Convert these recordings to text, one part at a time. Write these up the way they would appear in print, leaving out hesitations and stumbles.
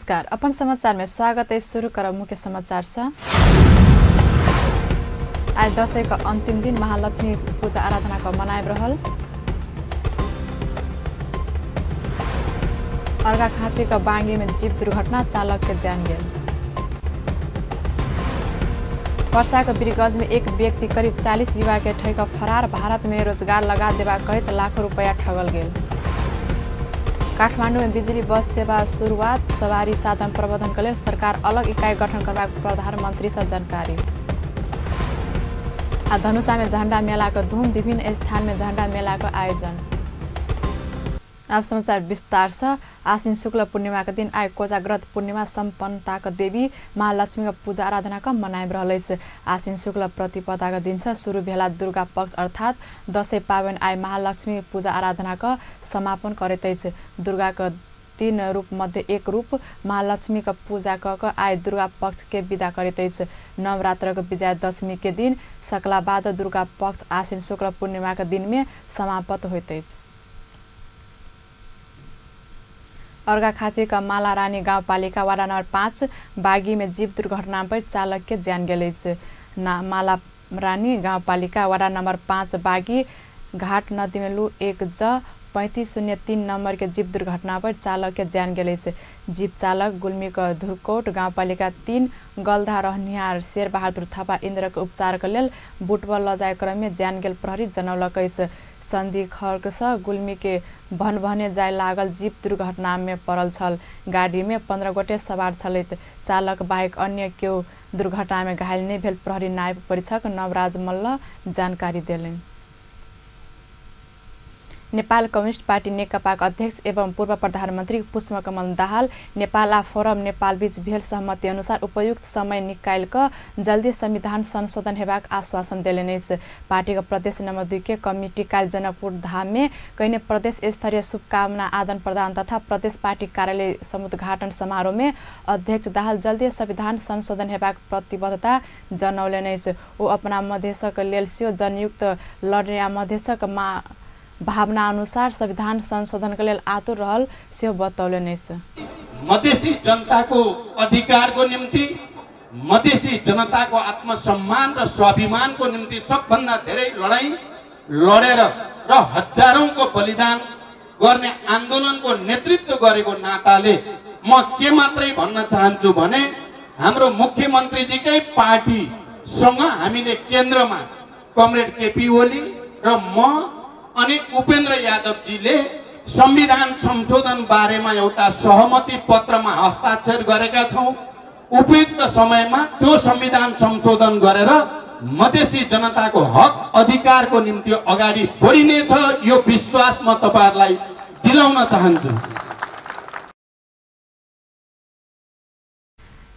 नमस्कार, अपन समाचार में स्वागत है। शुरू करब मुख्य समाचार से। आज दशैं का अंतिम दिन महालक्ष्मी पूजा आराधना का मनाइब रहल। अर्घाखाँची का बांगी में जीप दुर्घटना, चालक के जान गेल। वर्षा के वीरगंज में एक व्यक्ति करीब 40 युवा के ठग फरार, भारत में रोजगार लगा देवा कहत लाखों रुपया ठगल गेल। काठमांडू में बिजली बस सेवा शुरुआत, सवारी साधन प्रबंधन के लेल सरकार अलग इकाई गठन करबाक प्रधानमंत्री से जानकारी। आ धनुषा में झंडा मेला के धूम, विभिन्न स्थान में झंडा मेला के आयोजन। अब समाचार विस्तार से। आश्विन शुक्ल पूर्णिमा के दिन आइ कोजाग्रत पूर्णिमा संपन्नता के देवी महालक्ष्मी के पूजा आराधना के मनाइब रहल अछि। आश्विन शुक्ल प्रतिपदा के दिन से शुरू भेला दुर्गा पक्ष अर्थात दशैं पाबनि आइ महालक्ष्मी पूजा आराधना के समापन करैत अछि। दुर्गा के तीन रूप मध्ये एक रूप महालक्ष्मी के पूजा क के आइ दुर्गा पक्ष के विदा करैत अछि। नवरात्र के विजया दशमी के दिन सकला बाद दुर्गा पक्ष आश्विन शुक्ल पूर्णिमा के दिन में समाप्त होइत अछि। अर्घाखाँची का माला रानी गाउँपालिका वार्ड नंबर 5 बागी में जीप दुर्घटना पर चालक के जान गेल अछि। माला रानी गाउँपालिका वार्ड नंबर 5 बागी घाट नदी में लू 1 ज 3503 नंबर के जीप दुर्घटना पर चालक के जान गेल अछि। जीप चालक गुल्मी के धुरकोट गाउँपालिका 3 गलधा रहनिहार शेर बहादुर थापा इन्द्र के उपचार के लेल बुटवल ल जाय क्रम में जान गेल प्रहरी जनौलक अछि। सन्धि खर्क से गुल्मी के भनभने जाय लागल जीप दुर्घटना में पड़ल छल। गाड़ी में 15 गोटे सवार छलैत। चालक बाहेक अन्य केओ दुर्घटना में घायल नहि भेल प्रहरी नायब परीक्षक नवराज मल्ल जानकारी देलनि। नेपाल कम्युनिस्ट पार्टी नेकपाक अध्यक्ष एवं पूर्व प्रधानमन्त्री पुष्पकमल दाहाल नेपाल आ फोरम नेपाल बीच भेल सहमति अनुसार उपयुक्त समय निकालि क जल्दी संविधान संशोधन हेबाक आश्वासन देलनि अछि। पार्टीक प्रदेश नंबर 2 के कमिटी काल्हि जनकपुर धाम में कयने प्रदेश स्तरीय शुभकामना आदान प्रदान तथा प्रदेश पार्टी कार्यालय समुद्घाटन समारोह में अध्यक्ष दाहाल जल्दी संविधान संशोधन हेबाक प्रतिबद्धता जनौलनि अछि। ओ अपना मधेशक लेल सेहो जनयुक्त लड्ने आ मधेशक भावना अनुसार संविधान संशोधन के लेल आतुर रहल सेहो बतौलनि अछि। मधेसी जनताको अधिकारको निम्ति, मधेसी जनताको आत्मसम्मान र स्वाभिमानको निम्ति सबभन्दा धेरै लडाईँ लडेर र हजारौंको बलिदान गर्ने आन्दोलनको नेतृत्व गरेको नाताले म के मात्रै भन्न चाहन्छु भने हाम्रो मुख्यमन्त्रीजीकै पार्टीसँग हामीले केन्द्रमा कमरेड केपी ओली र म अनि उपेन्द्र यादवजीले संविधान संशोधन बारेमा एउटा सहमति पत्रमा हस्ताक्षर गरेका छौँ। उपयुक्त समयमा त्यो संविधान संशोधन गरेर मधेसी जनताको हक अधिकारको निम्ति अगाडि बढिनेछ, यो विश्वास म तपाईहरुलाई दिलाउन चाहन्छु।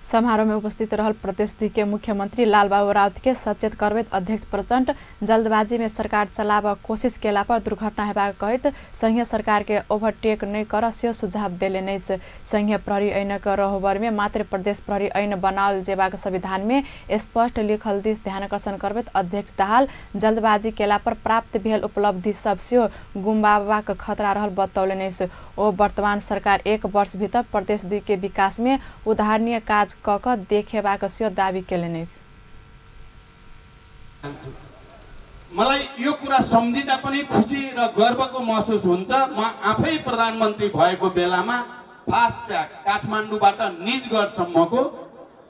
समारोह में उपस्थित रहल प्रदेश 2 के मुख्यमंत्री लालबाबू राउत के सचेत करबैत अध्यक्ष प्रचंड जल्दबाजी में सरकार चलाब कोशिश केला पर दुर्घटना हेबाक कहैत संघीय सरकार के ओवरटेक नहि कर सेहो सुझाव देलनि अछि। संघीय प्रहरी ऐनक रहोबर में मात्र प्रदेश प्रहरी ऐन बनाओल जेबाक संविधान में स्पष्ट लिखल दिस ध्यानाकर्षण करबैत अध्यक्ष दाहाल जल्दबाजी केला पर प्राप्त भेल उपलब्धि सब सेहो गुमाबबाक खतरा रहल बतौलनि अछि। ओ वर्तमान सरकार 1 वर्ष भीतर प्रदेश 2 के विकास में उदाहरणीय काज क देखेबाक सेहो दावी केलनि अछि। मलाई यो कुरा सम्झिँदा पनि खुसी र गर्वको महसुस हुन्छ। म आफै प्रधानमन्त्री भएको बेलामा फास्ट ट्र्याक काठमाडौँबाट निजगढसम्मको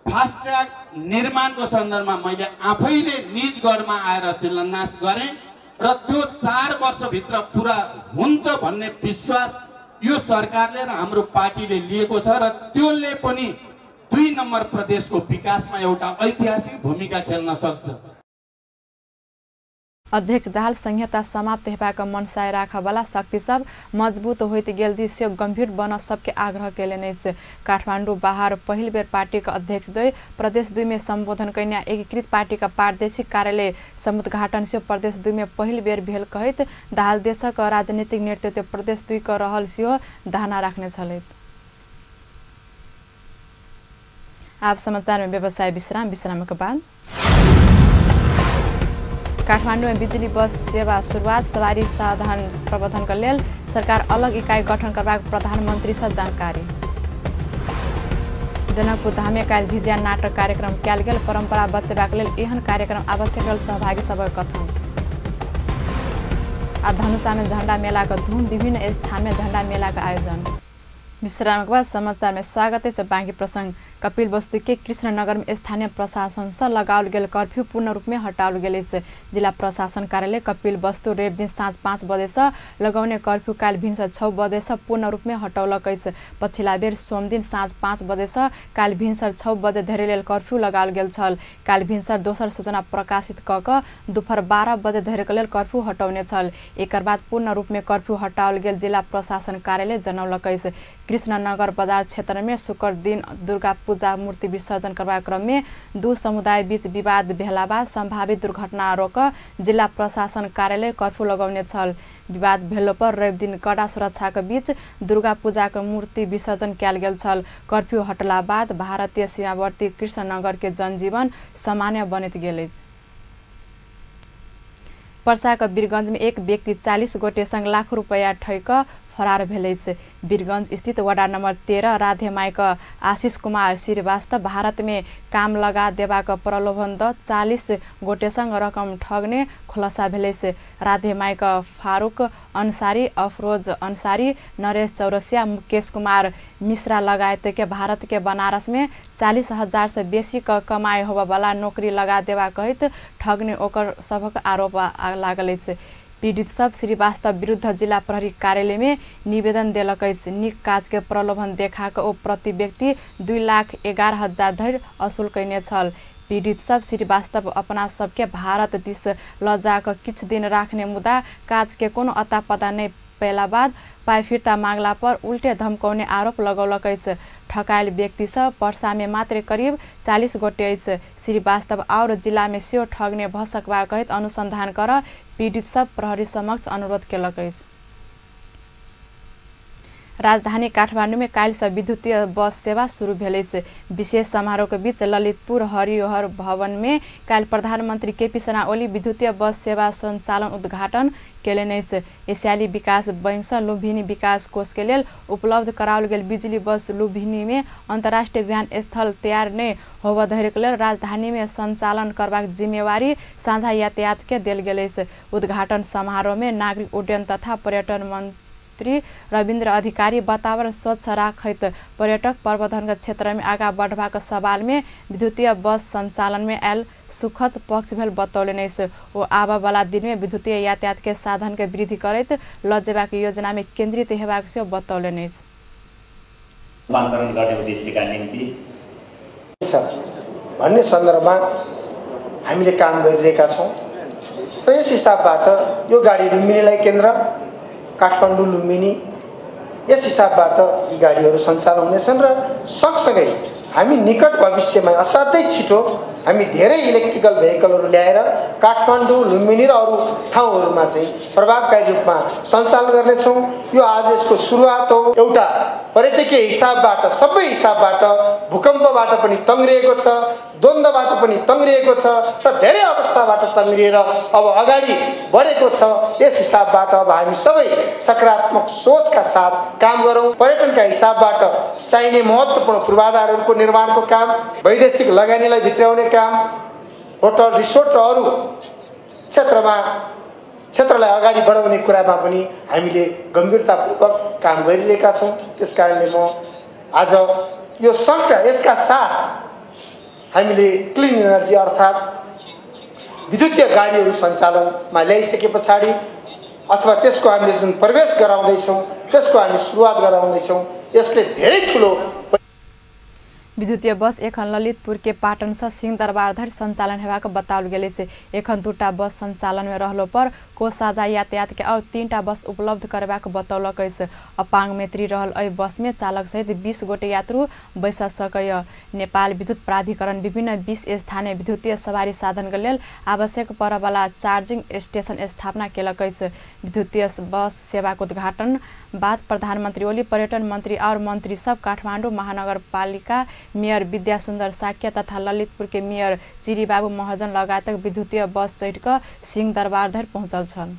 फास्ट ट्र्याक निर्माणको सन्दर्भमा मैले आफैले निजगढमा आएर शिलान्यास गरेँ र त्यो 4 वर्षभित्र पुरा हुन्छ भन्ने विश्वास यो सरकारले र हाम्रो पार्टीले लिएको छ र त्यसले पनि 2 नम्बर प्रदेशको विकासमा एउटा ऐतिहासिक भूमिका खेल्न सक्छ। अध्यक्ष दाहाल संहिता समाप्त हेबाक मनसाय राखबला शक्ति सब मजबूत होइत गेल दिस सेहो गंभीर बन सबके आग्रह केलनि अछि। काठमाडौँ बाहर पहिल बेर पार्टीक अध्यक्ष द्वय प्रदेश 2 में संबोधन कयने एकीकृत पार्टीक प्रादेशिक कार्यालय समुद्घाटन सेहो प्रदेश 2 में पहिल बेर भेल कहैत दाहाल देशक राजनीतिक नेतृत्व प्रदेश 2 क रहल सेहो धारणा राखने छलथि। आप समाचार में व्यवसाय विश्राम, विश्राम के बाद काठमांडू में बिजली बस सेवा शुरुआत, सवारी साधन प्रबंधन के लेल सरकार अलग इकाई गठन करबाक प्रधानमंत्री से जानकारी। जनकपुर धाममे काल्हि झिझिया नाटक कार्यक्रम कयल गेल। परंपरा बचेबाक लेल एहन कार्यक्रम आवश्यक रहल सहभागी सभक कथन। आ धनुषा में झण्डा मेला का धूम, विभिन्न स्थान में झण्डा मेला का आयोजन। विश्राम के बाद समाचार में स्वागत है। बाँकी प्रसंग कपिल वस्तु के कृष्णनगर में स्थानीय प्रशासन से लगाओल गेल कर्फ्यू पूर्ण रूप में हटाओल गेल अछि। जिला प्रशासन कार्यालय कपिल वस्तु रवि दिन साँझ 5 बजे से लगौने कर्फ्यू काल्हि भिनसर 6 बजे से पूर्ण रूप में हटौलक अछि। पछिला बेर सोमदिन साँझ 5 बजे से काल्हि भिनसर 6 बजे धरि लेल कर्फ्यू लगाओल गेल छल। काल्हि भिनसर दोसर सूचना प्रकाशित कऽ कऽ दुपहर 12 बजे धरिक लेल कर्फ्यू हटौने छल। एकर बाद पूर्ण रूप में कर्फ्यू हटाओल गेल जिला प्रशासन कार्यालय जनौलक अछि। कृष्णनगर बाजार क्षेत्र में शुक्र दिन दुर्गा पूजा मूर्ति विसर्जन करबाक क्रम में दू समुदाय बीच विवाद भेला बाद संभावित दुर्घटना रोक जिला प्रशासन कार्यालय कर्फ्यू लगौने छल। विवाद भेलो पर रवि दिन कड़ा सुरक्षा के बीच दुर्गा पूजा के मूर्ति विसर्जन कयल गेल छल। कर्फ्यू हटला बाद भारतीय सीमावर्ती कृष्णनगर के जनजीवन सामान्य बनैत गेल अछि। पर्साक वीरगंज में एक व्यक्ति 40 गोटे संग लाख रुपया ठकि फरार भेल अछि। वीरगंज स्थित वार्ड नंबर 13 राधेमाईक आशीष कुमार श्रीवास्तव भारत में काम लगा देबाक प्रलोभन द 40 गोटे संग रकम ठगने खुलासा भेल अछि। राधेमाईक फारूक अंसारी, अफरोज अंसारी, नरेश चौरसिया, मुकेश कुमार मिश्रा लगायत के भारत के बनारस में 40,000 से बेसी क कमाई होबयवला नौकरी लगा देबा कहैत ठगने ओकर सभक आरोप लागल अछि। पीड़ित सब श्रीवास्तव विरुद्ध जिला प्रहरी कार्यालय में निवेदन देलक अछि। नीक काज के प्रलोभन देखा कऽ ओ प्रति व्यक्ति 2,11,000 धरि असूल कयने छल। पीड़ित सब श्रीवास्तव अपना सबके भारत दिस ल जा कऽ किछु दिन राखने मुदा काज के कोनो अता पता नहि पयला बाद पाइ फिर्ता मांगला पर उल्टे धमकौने आरोप लगौलक अछि। ठकायल व्यक्ति सब पर्सा में मात्र करीब 40 गोटे अछि। श्रीवास्तव और जिला में सेहो ठगने भ सकबा कहैत अनुसंधान कर पीड़ित सब प्रहरी समक्ष अनुरोध केलक अछि। राजधानी काठमाडौँ में काल्हि से विद्युतीय बस सेवा शुरू भेल अछि। विशेष समारोह के बीच ललितपुर हरिहर भवन में काल्हि प्रधानमंत्री केपी शर्मा ओली विद्युतीय बस सेवा संचालन उद्घाटन केलनि अछि। एशियाली विकास बैंक से लुम्बिनी विकास कोष के लेल उपलब्ध कराओल गेल बिजली बस लुम्बिनी में अंतर्राष्ट्रीय विमानस्थल तैयार नहि होबय धरिक लेल राजधानी में संचालन करबाक जिम्मेवारी साझा यातायात के देल गेल अछि। उद्घाटन समारोह में नागरिक उड्डयन तथा पर्यटन मंत्री रविन्द्र अधिकारी वातावरण स्वच्छ राखैत पर्यटक प्रबंधन क्षेत्र में आगा बढ़बाक सवाल में विद्युतीय बस संचालन में आयल सुखद पक्ष भेल बतौलनि अछि। ओ आबयवला दिन में विद्युतीय यातायात के साधन के वृद्धि करैत ल जेबाक योजना में केंद्रित हेबाक सेहो बतौलनि अछि। रूपान्तरण गर्ने उद्देश्यका निम्ति भन्ने सन्दर्भमा हामीले काम गरिरहेका छौँ र यस हिसाबबाट यो गाडी लुम्बिनीलाई केन्द्र काठमाडौँ लुम्बिनी यस हिसाबबाट यी गाडीहरू सञ्चालन हुनेछन् र सँगसँगै हामी निकट भविष्यमा असाध्यै छिटो हामी धेरै इलेक्ट्रिकल भेहिकलहरू ल्याएर काठमाडौँ लुम्बिनी र अरू ठाउँहरूमा चाहिँ प्रभावकारी रूपमा सञ्चालन गर्नेछौँ। यो आज यसको सुरुवात हो। एउटा पर्यटकीय हिसाबबाट सबै हिसाबबाट भूकम्पबाट पनि तङ्ग्रिएको छ, द्वन्द्वबाट पनि तङ्ग्रिएको छ र धेरै अवस्थाबाट तङ्ग्रिएर अब अगाडि बढेको छ। यस हिसाबबाट अब हामी सबै सकारात्मक सोचका साथ काम गरौँ। पर्यटनका हिसाबबाट चाहिने महत्त्वपूर्ण पूर्वाधारहरूको निर्माणको काम, वैदेशिक लगानीलाई भित्र्याउने काम, होटल रिसोर्ट र अरू क्षेत्रलाई अगाडि बढाउने कुरामा पनि हामीले गम्भीरतापूर्वक काम गरिरहेका छौँ। त्यस कारणले म आज यो सङ्कट यसका साथ हामीले क्लिन एनर्जी अर्थात् विद्युतीय गाडीहरू सञ्चालनमा ल्याइसके पछाडि अथवा त्यसको हामीले जुन प्रवेश गराउँदैछौँ, त्यसको हामी सुरुवात गराउँदैछौँ, यसले धेरै ठुलो विद्युतीय बस एखन ललितपुर के पाटन से सिंहदरबार धरि संचालन हेबाक बताओल गेल अछि। एखन 2टा बस संचालन में रहलो पर कोष साझा यातायात के और 3टा बस उपलब्ध करेबाक बतौलक अछि। अपांग मैत्री रहल एहि बस में चालक सहित 20 गोटे यात्रु बैस सकैय। नेपाल विद्युत प्राधिकरण विभिन्न 20 स्थानीय विद्युतीय सवारी साधन के लेल आवश्यक परवाला चार्जिंग स्टेशन स्थापना केलक अछि। विद्युतीय बस सेवाक उद्घाटन बाद प्रधानमंत्री ओली, पर्यटन मंत्री और मंत्री सब काठमाडौँ महानगरपालिका मेयर विद्या सुन्दर साक्य तथा ललितपुर के मेयर चिरीबाबू महजन लगायतक विद्युतीय बस चढ़िकऽ सिंहदरबार धरि पहुँचल छल।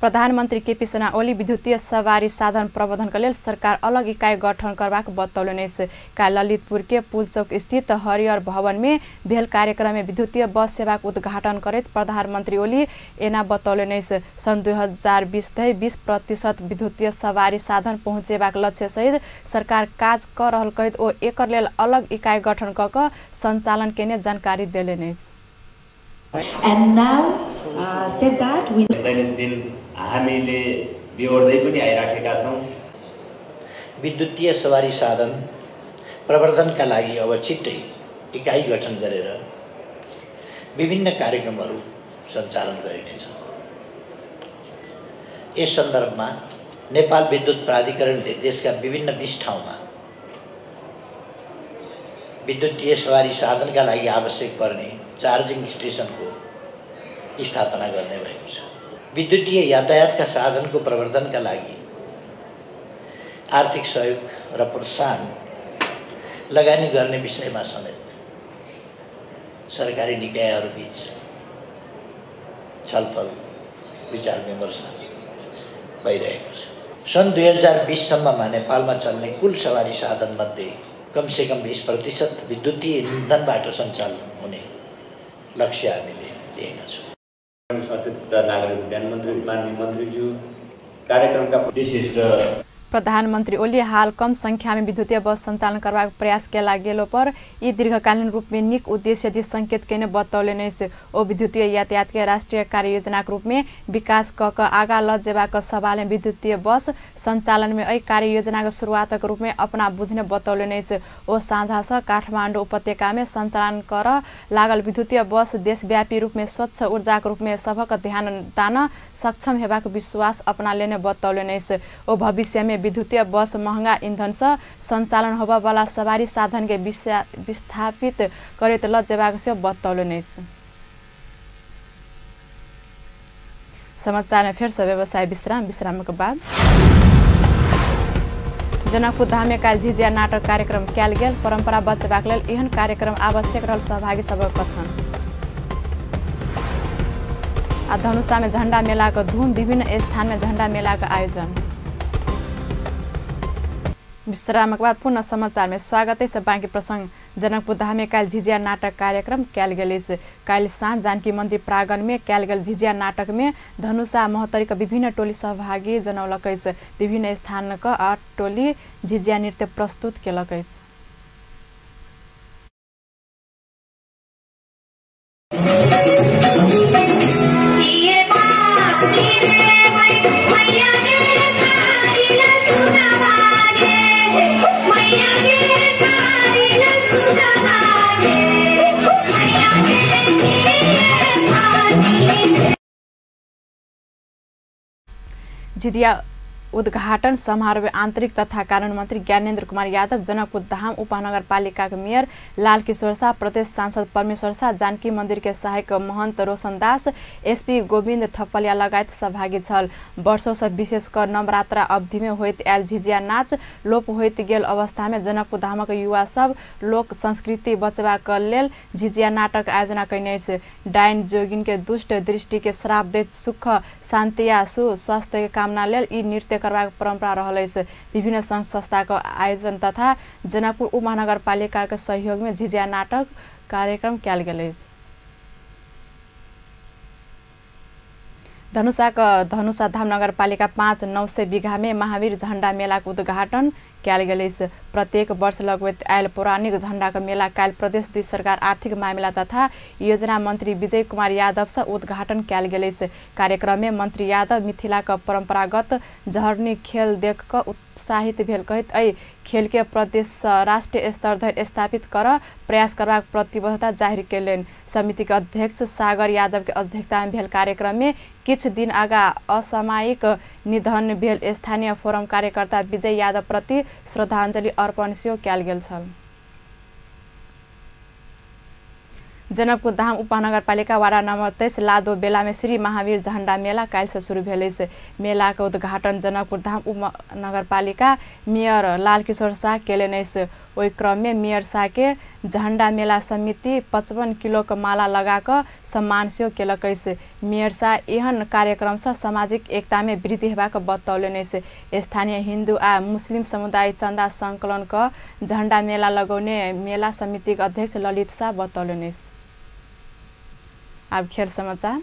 प्रधानमन्त्री केपी शर्मा ओली विद्युतीय सवारी साधन प्रबन्धनका लेल सरकार अलग इकाई गठन करबाक बतौलनि अछि। काल्हि ललितपुर के पुलचौक स्थित हरिहर भवन में भेल कार्यक्रम में विद्युतीय बस सेवाक उद्घाटन करैत प्रधानमन्त्री ओली एना बतौलनि अछि। सन् 2020 धरि 20% विद्युतीय सवारी साधन पहुँचेबाक लक्ष्य सहित सरकार काज क रहल कहैत ओ एकर लेल अलग इकाई गठन क क सञ्चालन केने जानकारी देलनि अछि। And now, said that we दैनन्दिन हामीले बिहोर्दै पनि आइराखेका छौँ। विद्युतीय सवारी साधन प्रवर्धनका लागि अब छिट्टै इकाइ गठन गरेर विभिन्न कार्यक्रमहरू सञ्चालन गरिनेछ। यस सन्दर्भमा नेपाल विद्युत प्राधिकरणले देशका विभिन्न 20 ठाउँमा विद्युतीय सवारी साधनका लागि आवश्यक पर्ने चार्जिङ स्टेशनको स्थापना गर्ने भएको छ। विद्युतीय यातायातका साधनको प्रवर्धनका लागि आर्थिक सहयोग र प्रोत्साहन लगानी गर्ने विषयमा समेत सरकारी निकायहरूबीच छलफल विचार विमर्श भइरहेको छ। सन् 2020 सम्ममा नेपालमा चल्ने कुल सवारी साधनमध्ये कमसेकम 20% विद्युतीय इन्धनबाट सञ्चालन हुने लक्ष्य हामीले लिएका छौँ। संस्कृति नागरिक उड्डयन मन्त्री माननीय मन्त्रीज्यू, कार्यक्रमका विशिष्ट प्रधानमन्त्री ओली हाल कम संख्या में विद्युतीय बस सञ्चालन करबाक प्रयास कयल गेलो पर ई दीर्घकालीन रूप में नीक उद्देश्य दिस संकेत केने बतौलनि अछि। ओ विद्युतीय यातायात के राष्ट्रीय कार्ययोजनाक रूप में विकास क क आगा ल जेबाक सवाल में विद्युतीय बस सञ्चालन में एहि कार्ययोजनाक शुरुआतक रूप में अपना बुझने बतौलनि अछि। ओ साझा सँ काठमाडौँ उपत्यका में सञ्चालन कर लागल विद्युतीय बस देशव्यापी रूप में स्वच्छ ऊर्जाक रूप में सभक ध्यान तान सक्षम हेबाक विश्वास अपना लेने बतौलनि अछि। ओ भविष्य में विद्युतीय बस महंगा ईंधन से संचालन होबयवला सवारी साधन के विस्थापित करैत ल जेबाक सेहो बतौलनि अछि। समाचार में फेर से व्यवसाय विश्राम। विश्रामक बाद जनकपुर धाम में काल्हि झिझिया नाटक कार्यक्रम कयल गेल। परंपरा बचेबाक लेल एहन कार्यक्रम आवश्यक रहल सहभागी सभक कथन। आ धनुषा में झंडा मेलाक धूम, विभिन्न स्थान में झंडा मेलाक आयोजन। विश्रामक बाद पुनः समाचार में स्वागत है। बाँकी प्रसंग जनकपुर धाम में काल्हि झिझिया नाटक कार्यक्रम कयल गेल अछि। काल्हि साँझ जानकी मंदिर प्रांगण में कयल गेल झिझिया नाटक में धनुषा महोत्तरीक विभिन्न टोली सहभागी जनौलक अछि। विभिन्न स्थानक 8 टोली झिझिया नृत्य प्रस्तुत केलक अछि। झिझिया उद्घाटन समारोह में आंतरिक तथा कानून मंत्री ज्ञानेन्द्र कुमार यादव, जनकपुर धाम उपमहानगरपालिका के मेयर लाल किशोर शाह, प्रदेश सांसद परमेश्वर शाह, जानकी मंदिर के सहायक महंत रोशन दास, एसपी गोविंद थपलिया लगायत सहभागी छल। वर्षों से विशेष कर नवरात्रा अवधि में होइत आयल झिझिया नाच लोप होइत गेल अवस्था में जनकपुर धामक युवा सब लोक संस्कृति बचेबाक लेल झिझिया नाटक आयोजना कयने अछि। डाइन जोगिन के दुष्ट दृष्टि के श्राप दैत सुख शांति आ सुस्वास्थ्य के कामना लेल ई नृत्य करबाक परंपरा रहल अछि। विभिन्न संघ संस्थाक आयोजन तथा जनकपुर उपमहानगरपालिका के सहयोग में झिझिया नाटक कार्यक्रम कयल गेल अछि। धनुषाक धनुषा धाम नगरपालिका 5 900 बीघा में महावीर झण्डा मेलाक उद्घाटन कयल गेल अछि। प्रत्येक वर्ष लगबैत आयल पौराणिक झण्डाक मेला काल्हि प्रदेश 2 सरकार आर्थिक मामिला तथा योजना मंत्री विजय कुमार यादव से उद्घाटन कयल गेल अछि। कार्यक्रम में मंत्री यादव मिथिलाक परंपरागत झरनी खेल देख क उत्साहित भेल कहैत एहि खेल के प्रदेश सँ राष्ट्रीय स्तर धरि स्थापित कर प्रयास करबाक प्रतिबद्धता जाहिर केलनि। समिति के अध्यक्ष सागर यादव के अध्यक्षता में भेल कार्यक्रम में किछु दिन आगा असामयिक निधन भेल स्थानीय फोरम कार्यकर्ता विजय यादव प्रति श्रद्धांजलि अर्पण सेहो कयल गेल छल। जनकपुर धाम उपमहानगरपालिका वार्ड नंबर 23 लादो बेला में श्री महावीर झण्डा मेला काल्हि से शुरू भेल अछि। मेला के उद्घाटन जनकपुर धाम उपनगरपालिका मेयर लालकिशोर शाह केलनि अछि। ओहि क्रम में मेयर शाह के झंडा मेला समिति 55 किलो के माला लगा कऽ सम्मान सेहो केलक अछि। मेयर शाह एहन कार्यक्रम से सामाजिक एकता में वृद्धि हेबाक बतौलनि अछि। स्थानीय हिंदू आ मुस्लिम समुदाय चंदा संकलन कऽ झंडा मेला लगौने मेला समिति के अध्यक्ष ललित शाह बतौलनि अछि। अब खेल समाचार।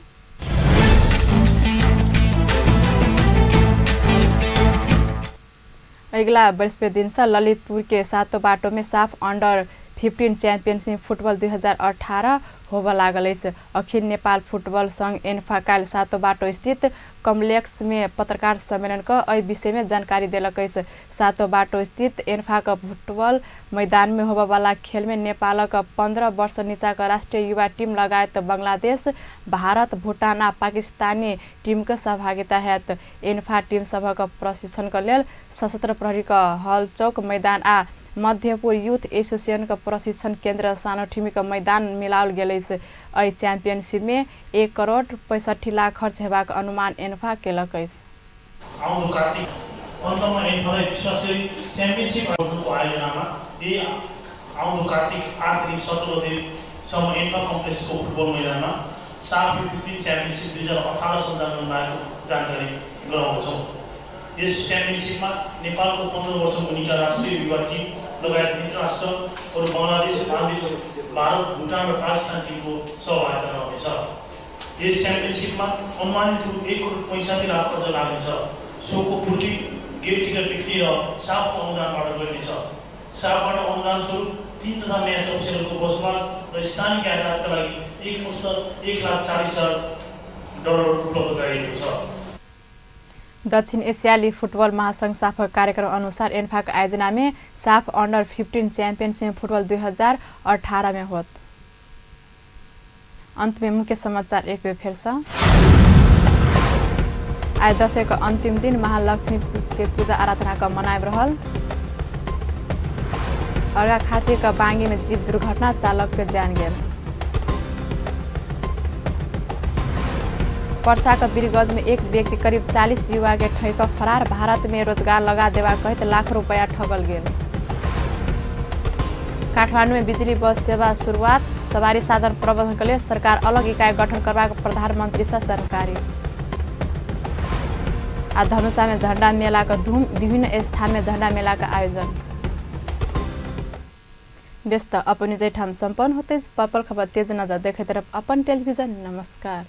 अगिला बृहस्पति दिन से ललितपुर के सातो बाटो में साफ अंडर 15 चैंपियनशिप फुटबॉल 2018 होबय लागल अछि। अखिल नेपाल फुटबॉल संघ एन्फा काल्हि सातो बाटो स्थित कॉम्प्लेक्स में पत्रकार सम्मेलन क एहि विषय में जानकारी देलक अछि। सातो बाटो स्थित एन्फा क फुटबॉल मैदान में होबय वाला खेल में नेपालक 15 वर्ष नीचा क राष्ट्रीय युवा टीम लगायत बांग्लादेश, भारत, भूटान आ पाकिस्तानी टीम के सहभागिता हैत। एन्फा टीम सभक प्रशिक्षण क लेल सशस्त्र प्रहरी क हल चौक मैदान आ मध्यपुर यूथ एसोसिएशन का प्रशिक्षण केंद्र सानोठिमी का मैदान मिलाओल गेल अछि। एहि चैंपियनशिप में 1,65 करोड़ खर्च हेबाक अनुमान एन्फा केलक अछि। आउँदो कार्तिक अन्तमा एन्फालाई विश्वास गरी च्याम्पियनसिप आयोजनको आयोजनामा यही आउँदो कार्तिक 8 देखि 17 गतेसम्म एन्फा कम्प्लेक्सको फुटबल मैदानमा साफ 15 च्याम्पियनसिप 2018 सञ्चालन लागेको जानकारी गराउँदछौँ। यस च्याम्पियनसिपमा नेपालको 15 वर्ष मुनिका राष्ट्रिय युवा टिम लगायत मित्र राष्ट्रहरू बङ्गलादेश, भारत, भुटान र पाकिस्तान टिमको सहभागिता रहनेछ। यस च्याम्पियनसिपमा अनुमानित रु 1,65 करोड खर्च लाग्नेछ। सोको पूर्ति गेट टिकट बिक्री र साफको अनुदानबाट गरिनेछ। साफबाट अनुदान स्वरूप 3 तथा म्याच अफिसरहरूको बसोबास र स्थानीय यातायातका लागि $1,40,000 उपलब्ध गराइएको छ। दक्षिण एशियाली फुटबल महासंघ साफ कार्यक्रम अनुसार एन्फाको आयोजना में साफ अंडर 15 चैंपियनशिप फुटबॉल 2018 में होत। अंत में मुख्य समाचार एक बेर फेर से। आइ दशैं के अंतिम दिन महालक्ष्मी के पूजा आराधना का मनाब रहल। अर्घाखाँची के बांगी में जीप दुर्घटना, चालक के जान गेल। पर्सा के वीरगंज में एक व्यक्ति करीब 40 युवा के ठग फरार, भारत में रोजगार लगा देवा कहत लाख रुपया ठगल गेल। काठमांडू में बिजली बस सेवा शुरुआत, सवारी साधन प्रबंधन के लिए सरकार अलग इकाई गठन करबाक प्रधानमंत्री से जानकारी। आ धनुषा में झंडा मेला का धूम, विभिन्न स्थान में झंडा मेला का आयोजन। व्यस्त अपन ठाम सम्पन्न होते पर्पल खबर तेज नजर देखे तरफ अपन टेलीविजन। नमस्कार।